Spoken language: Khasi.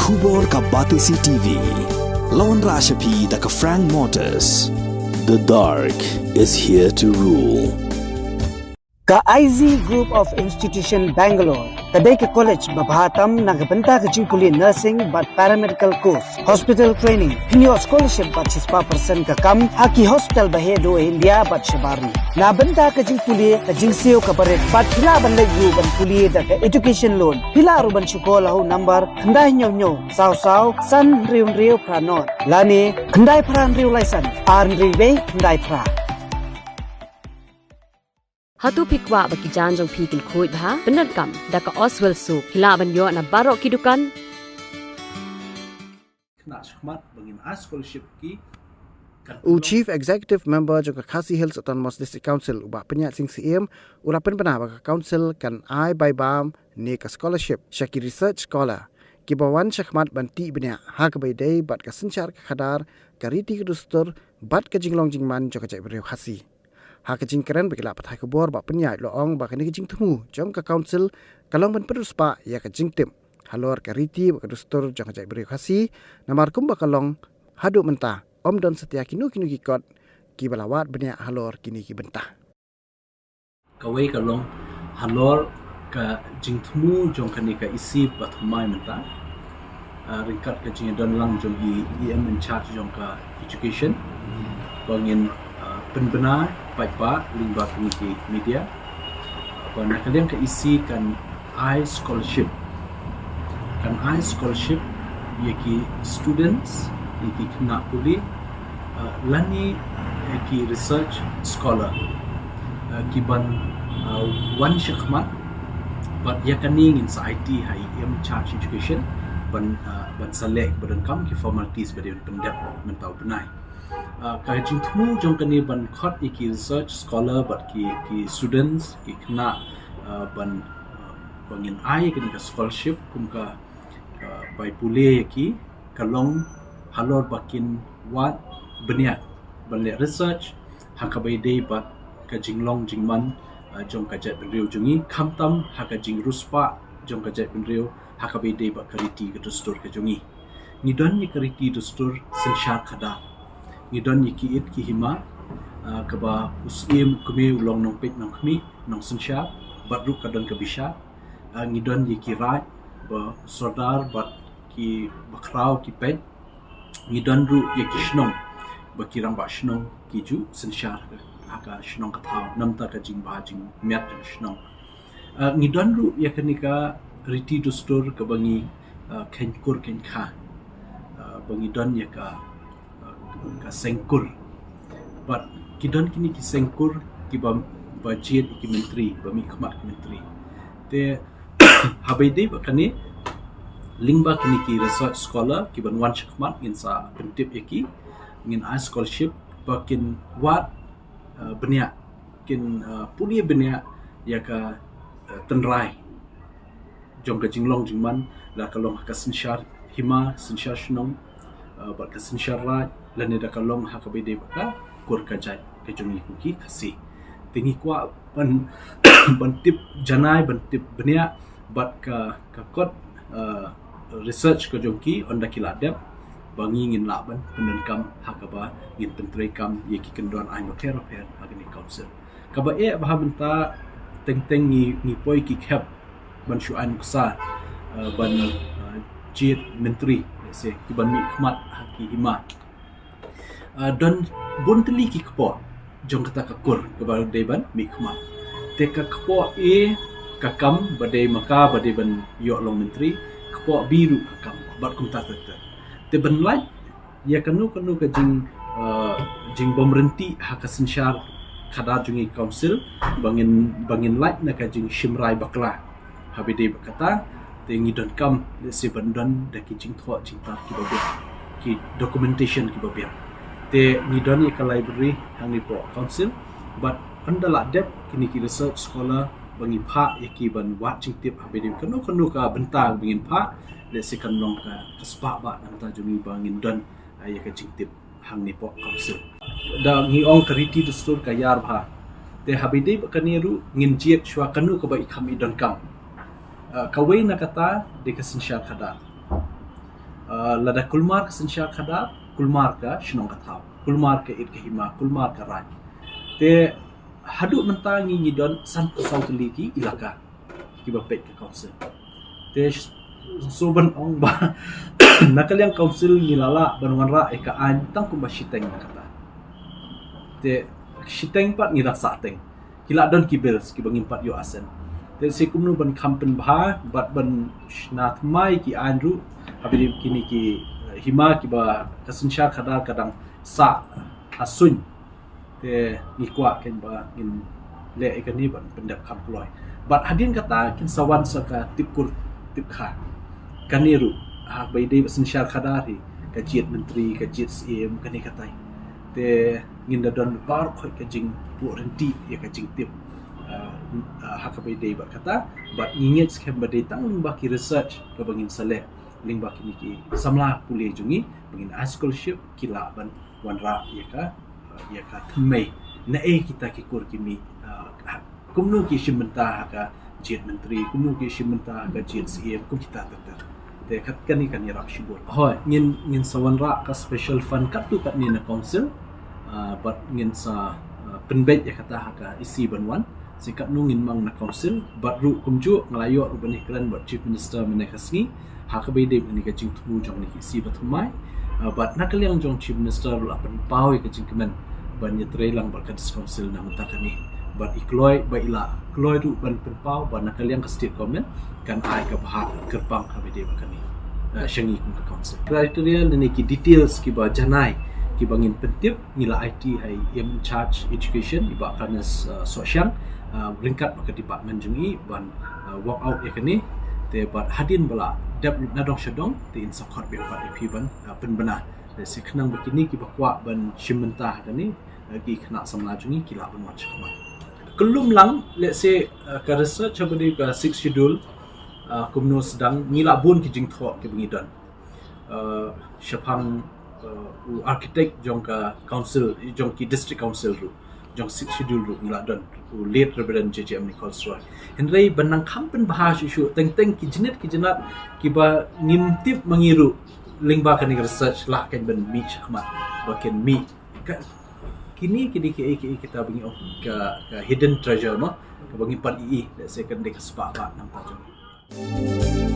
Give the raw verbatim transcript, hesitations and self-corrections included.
Khubor ka Batesi T V. Lawan Rashapi da ka Frank Motors. The dark is here to rule. Ka I Z Group of Institution Bangalore ka dei ka college ba bha tam na ka bynta ka jingpule nursing bad paramedical course, hospital training, hynñiew scholarship bad shispah percent ka kam ha ki hospital ba heh duh ha India bad shabar ri. Na bynta ka jingpule ka jingsiew ka barit bad phi lah ban leit ruh ban pule da ka education loan. Phi lah ruh ban shu call ha u number khyndai hynñiew hynñiew saw saw san hynriew hynriew phra nod lane khyndai phra hynriew lai san ar hynriew wei khyndai phra. Hato phi kwah ba ki jaiñ jong phi kin khuid bha? Pyndonkam da ka Oswell Soap. Phi lah ban ïoh na baroh ki dukan. Khynnah shakhmat ba ngin ai scholarship ki kan U Chief Executive Member jong ka Khasi Hills Autonomous District Council, u Bah Pynïaid Sing Syiem, u la pynbna ba ka Council kan ai bai bam ne ka scholarship sha ki research scholar kiba wan shakhmat ban tih bniah ha kaba ïadei bad ka synshar ka khadar, ka riti ka dustur bad ka jinglong jingman jong ka jaitbynriew Khasi. Ha ka jingkren bad ki lad pathai khubor, Bah Pynïaid u la ong ba kane ka jingthmu jong ka Council ka long ban pynriewspah ïa ka jingtip halor ka riti bad ka dustur jong ka jaitbynriew Khasi, namar kumba ka long haduh mynta ym don satia kino kino ki kot kiba la wad bniah halor kine ki bynta. Kawei ka long halor ka jingthmu jong kane ka E C ba thymmai mynta, ah, ryngkat ka jingdon lang jong i E M in charge jong ka education, ba ngin, ah, pynbna paidbah lyngba kine ki media, ah, ba na ka liang ka E C kan ai scholarship, kan ai scholarship ïa ki students, ïa ki khynnah pule, ah, lane ïa ki research scholar, ah, ki ban, ah, wan shakhmat. Bad ïa kane ngin sa aiti ha i E M charge education ban, ah, ban sa leh ba donkam ki formalities ba dei ban pyndep mynta u bnai. Ah, ka jingthmu jong kane ban khot ïa ki research scholar bad ki, ki students, ki khynnah, ah, ban, ah, ba ngin ai kane ka scholarship kum ka, ah, bai pule ïa ki, ka long halor ba kin wad bniah ban leh research ha kaba ïadei bad ka jinglong jingman, ah, jong ka jaitbynriew jong ngi, khamtam ha ka jingriewspah jong ka jaitbynriew ha kaba ïadei bad ka riti ka dustur ka jong ngi. Ngi don ïa ka riti dustur synshar khadar. Ngi don ïa ki ïit ki hima, ah, kaba u Syiem u kmie u long nongpeit nongkhmih nongsynshar bad ruh ka don ka bishar. Ah, ngi don ïa ki raid ba u sordar bad ki bakhraw ki peit. Ngi don ruh ïa ki shnong ba ki rangbah shnong ki ju synshar ha ka shnong ka thaw namar ka jingbha jingmiat jong ka shnong. Ah, ngi don ruh ïa kane ka riti dustur kaba ngi, ah, kheiñ kur kheiñ kha, ah, ba ngi don ïa ka, ah, ka seng kur. Bad ki don kine ki seng kur kiba, ba jied ïa ki myntri, ba mihkhmat ki myntri. Te haba ïadei bad kane, lyngba kine ki research scholar kiban wan shakhmat ngin sa pyntip ïa ki, ngin ai scholarship ba kin wad, ah, bniah, kin, ah, pule bniah ïa ka, ah, tynrai jong ka jinglong jingman, la ka long ha ka synshar hima, synshar shnong, ah, bad ka synshar raid, lane da ka long ha kaba ïadei bad ka kur ka jait ka jong ngi kum ki Khasi. Te ngi kwah ban, ban tip janai, ban tip bniah bad ka, ka kot, ah, research ka jong ki, ynda ki la dep, ba ngi ngin lah ban pyndonkam ha kaba ngin pyntreikam ïa ki kyndon aiñ bapher bapher ha kane ka council. Kaba eh ba ha mynta teng teng ngi, ngi poi ki khep ban shu ai nuksa, ah, ban, ah, jied myntri, lehse kiban mihkhmat ha ki hima. Ah, don bun tylli ki kpoh jong kata ka kur kaba dei ban mihkhmat. Te ka kpoh A ka kam ba dei ma ka ba dei ban ïoh long myntri, kpoh B ruh ka kam, bad kumta ter ter. Te ban lait ïa kano kano ka jing, ah, jingbymryntih ha ka synshar khadar jong ngi council, ba ngin, ba ngin lait na ka jingshim rai bakla. Haba ïadei bad kata, te ngi donkam, lehse ban don da ki jingthoh jingtap kiba biang, ki documentation kiba biang. Te ngi don ïa ka library hangne hapoh council, bad ynda la dep kine ki research scholar ba ngi phah ïa ki ban wad jingtip haba ïadei kano kano ka bynta ba ngin phah, lehse kan long ka, ka spah ba na ka bynta jong ngi ba ngin don, ah, ïa ka jingtip hangne hapoh council. Da ngi ong ka riti dustur ka ïar bha. Te haba ïadei bad kane ruh ngin jied shuwa kano kaba i kham i donkam. Ah, kawei na kata dei ka synshar khadar. Uh, lada kulmar ka synshar khadar, kulmar ka shnong ka thaw, kulmar ka it ka hima, kulmar ka raid. Te haduh mynta ngi ngi don sanphew saw tylli ki ilaka kiba peit ka council. Te so ban ong ba na ka liang council ngi la lah ban wanrah ïa ka aiñ tang kumba shiteng na kata. Te shiteng pat ngi la sah teng. Ki la don ki bills kiba ngim pat ïoh assent. Te shi kumno ban kham pynbha bad ban shna thymmai ki aiñ ruh, haba ïadei kine ki, eh, hima kiba ka synshar khadar ka dang sah ha suiñ. Te ngi kwah kein ba ngin leh ïa kane ban pyndep kham kloi. Bad hadien kata kin sa wan sa ka tip kur tip kha. Kane ruh, ha, ba ïadei bad synshar khadar hi, ka jied myntri, ka jied syiem, kane katai. Te ngin da don baroh khoit ka jingpynrynti ïa ka jingtip, ah, ah, ha kaba ïadei bad kata. Bad ngi ngeit skhem ba dei tang lyngba ki research kaba ngin sa leh lyngba kine ki samla pule jong ngi ba ngin ai scholarship, ki lah ban wanrah ïa ka, ah, ïa ka thymmai. Naei kita ki kur ki mih, ah, ha, kumno ki shim bynta ha ka jied myntri, kumno ki shim bynta ha ka jied syiem, kum kita ter ter. Te kat kane kan ïarap shibun. Hooid, ngin, ngin sa wanrah ka special fund katto katne na council, ah, bad ngin sa, ah, pynbeit ïa kata ha ka E C ban wan. Shi katno ngin mang na council, bad ruh kumjuh nga la ïoh ruh ban ïakren bad Chief Minister mynne ka sngi ha kaba ïadei bad kane ka jingthmu jong kane ka E C ba thymmai. Ah, bad na ka liang jong Chief Minister ruh la pynpaw ïa ka jingkmen ban ïatrei lang bad ka District Council na mynta kane. Bad i kloi ba i la kloi ruh ban pynpaw ba na ka liang ka State Government kan ai ka bhah kyrpang ha kaba ïadei bad kane, ah, sha ngi kum ka council. Criteria lane ki details kiba janai kiba ngin pyntip, ngi la aiti ha i in charge education, i Bah Kanes, ah, Sohshiang, ah, ryngkat bad ka department jong i ban, ah, work out ïa kane. Te bad hadien ba la dep nadong shadong te in sa khot biang pat ïa phi ban, ah, pynbna. Te shi khnang ba kine kiba kwah ban shim bynta ha kane, ah, ki khynnah samla jong ngi ki lah ban wan shakhmat. Kyllum lang, let's say, ah, ka research haba dei ka Sixth Schedule, ah, kumno sdang, ngi la bun ki jingthoh kiba ngi don. Ah, shaphang, ah, u architect jong ka council, jong ki district council ruh, jong Sixth Schedule ruh ngi la don u late Reverend J J M Nichols Roy. Hynrei ban nang kham pynbha shuh shuh teng teng ki jingit ki jingat kiba ngim tip ma ngi ruh, lyngba kane ka research lah kan ban mih shakhmat ba kan mih. Ka, kine ki dei kiei kiei kita ba ngi ong ka, ka hidden treasure mo, kaba ngim pat i, let's say kan dei ka spah ba namta jong ngi.